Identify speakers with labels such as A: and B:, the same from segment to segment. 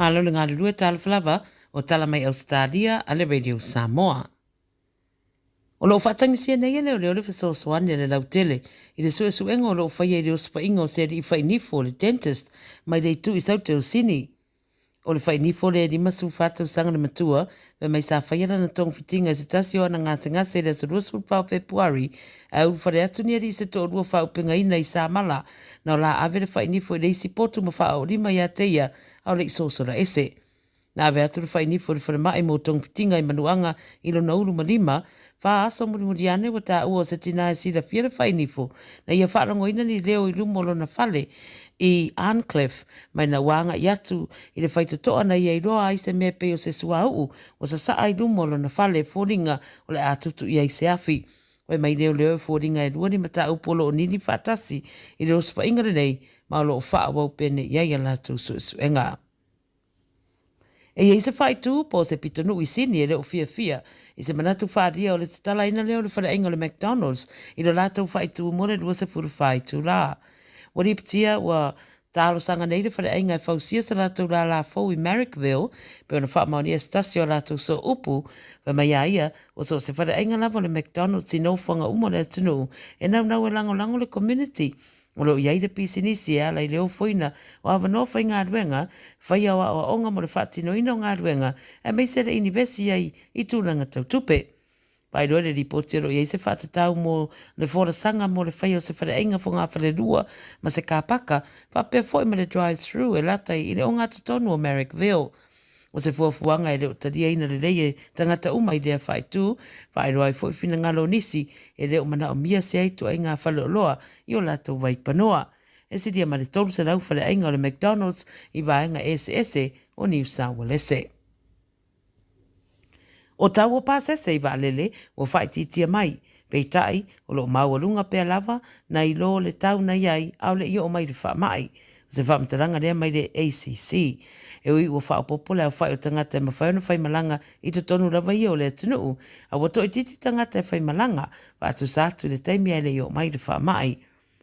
A: Malo le galulue talofa lava o tala mai Ausetalia a le Radio Samoa. O lo o faatagisia nei e leoleo le fesoasoani a le lautele i le suesuega o lo o faia i le osofaiga o se alii fainifo, le dentist, mai le itu i Saute o Sini. O le fainifo lea e 54 tausaga le matua, fai mai sa faia lana togafitiga i se tasi o ana gasegase i le aso 24 o Fepuari, ae ulufale atu ni alii se toalua faaupegaina i Samala, na o la ave le fainifo i le isi potu ma faaoolima ia te ia a o le i sosola ese. Na ave atu le fainifo i le falemai mo togafitiga i Manuaga i lona ulu ma lima, fa aso mulimuli ane ua taua o se tina e silafia le fainifo na ia faalogoina ni leo i luma o lona fale i Arncliffe mai na ua agai atu i le faitotoa na ia iloa ai se mea pei o se suauu ua sasaa i luma o lona fale e foliga o le a tutu i ai se afi. Fai mai leoleo e foliga e lua ni mataupu o lo o nini faatasi i le osofaiga lenei ma o lo o faaauau pea nei i ai a latou suesuega. E i ai se faaitu po o se pitonuu i Sini e le o fiafia i se manatu faaalia o le tatalaina lea o le faleaiga o le McDonald's i lo latou faaitu mo le 24 itulā. Ua lipitia ua talosaga nei le faleaiga e fausia se latou lālā fou i Marrickville pei ona faamaonia e se tasi o a latou sooupu fai mai a ia o so o se faleaiga lava o le McDonald's i nofoaga uma o le atunuu e naunau e lagolago le community O lo o i ai le pisinisi e ala i le ofoina o avanoa faigaluega, faia o aoaoga mo le faatinoina o galuega, aemaise le inivesi i ai i tulaga tau tupe. Faailoa i le lipoti o lo o i ai se faatatau mo le folasaga mo le faia o se faleaiga fogafalelua ma se kapaka, faapea foi ma le drive-thru e lata i le ogatotonu o Marrickville. O se fuafuaga e le o taliaina lelei e tagata uma i lea faaitu, faailoa ai foi finagalo o nisi e le o manaomia se ai ituaiga faleoloa i o latou vaipanoa. E silia ma le 300 faleaiga o le McDonald's i vaega eseese o Niu Saualese. O tau o pasese i vaalele ua faaitiitia mai, peitai, o lo o maualuga pea lava nai lo le tau na i ai a o le i oo mai le faamai. O se faamatalaga lea mai le ACC. E ui ua faaopoopo le aofai o tagata e mafai ona faimalaga i totonu lava ia o le atunuu, a ua toaitiiti tagata e faimalaga, faatusa atu i le taimi ae le i oo mai le faamai.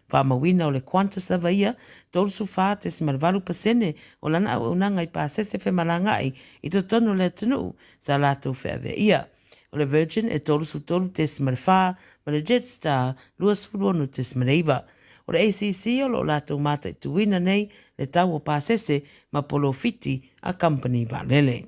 A: Faamauina o le Qantas lava ia, 34.8% o lana auaunaga i pasese femalagaai i totonu o le atunuu sa latou feaveaia. O le Virgin e 33.4 ma le Jetstar 26.9. O le ACC o lo o latou mataituina nei le tau o pasese ma polofiti a kamupani vaalele.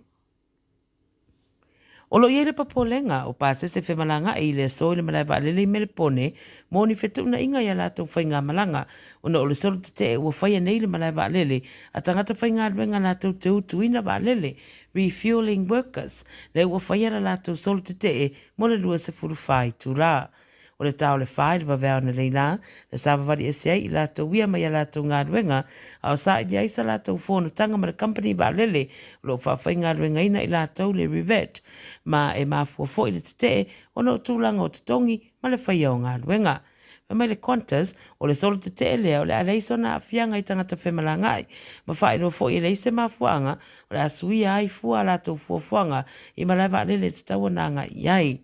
A: O lo o i ai le popolega o pasese femalagaai i le aso i le malae vaalele i Melepone mo ni fetuunaiga i a latou faigamalaga ona o le solo tetee ua faia nei le malae vaalele a tagata faigaluega latou te utuina vaalele, refuelling workers, lea ua faia la latou solo tetee mo le 24 itulā. O le ta o le wha i le vaveao ananei la, na savavali ese ai i latou ia mai a latou galuega, a o saili ai sa latou fonotaga ma le company vaalele o lo o faafaigaluegaina i latou le Rivet, ma e mafua foi le tetee ona o tulaga o totogi ma le faia o galuega. Fai mai le Qantas, o le solo tetee lea o le a leai sona aafiaga i tagata femalagaai, ma faailoa foi e leai se mafuaaga o le a suia ai fua a latou fuafuaga i malae vaalele e tatau ona agai i ai.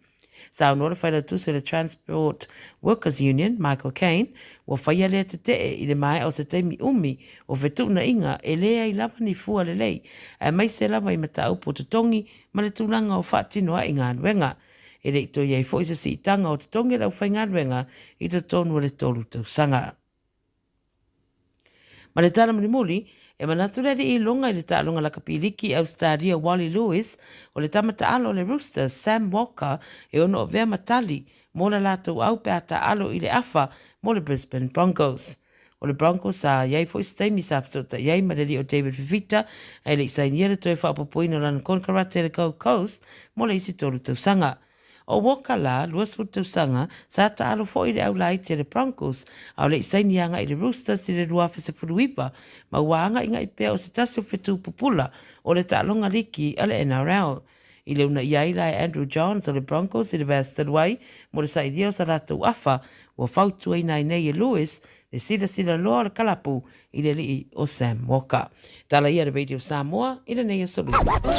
A: Saunoa le Failautusi o le Transport Workers Union, Michael Kaine, ua faia lea tetee i le maea o se taimi umi o fetuunaiga e leai lava ni fua lelei, aemaise lava i mataupu o totogi ma le tulaga o faatino ai galuega. E le i toe i ai foi se siitaga o totogi a le aufaigaluega i totonu o le tolu tausaga. Ma le tala mulimuli, e manatu le alii iloga i le taaloga lakapi liki i Ausetalia Wally Lewis, o le tama taalo o le Roosters Sam Walker e ono avea ma tali mo la latou au pe a taalo i le afa mo le Brisbane Broncos. O le Broncos sa i ai foi se taimi sa fesootai ai ma le alii o David Fifita ae le i sainia le toe faaopoopoina o lana konekarate i le Gold Coast mo le isi tolu tausaga. O Walker la, 20 tausaga, sa taalo foi i le aulaiti a le Broncos, a o le i saini agai i le Roosters i le 2019, ma ua agaigai pea o se tasi o fetu pupula o le taaloga liki a le NRL. I le unaia ai la e Andrew Johns o le Broncos i le vaiaso talu ai mo le sailia o sa latou afa, ua fautuaina ai nei e Lewis le silasila loa o le kalapu i le alii o Sam Walker. Tala ia a le Radio Samoa i lenei aso Lua.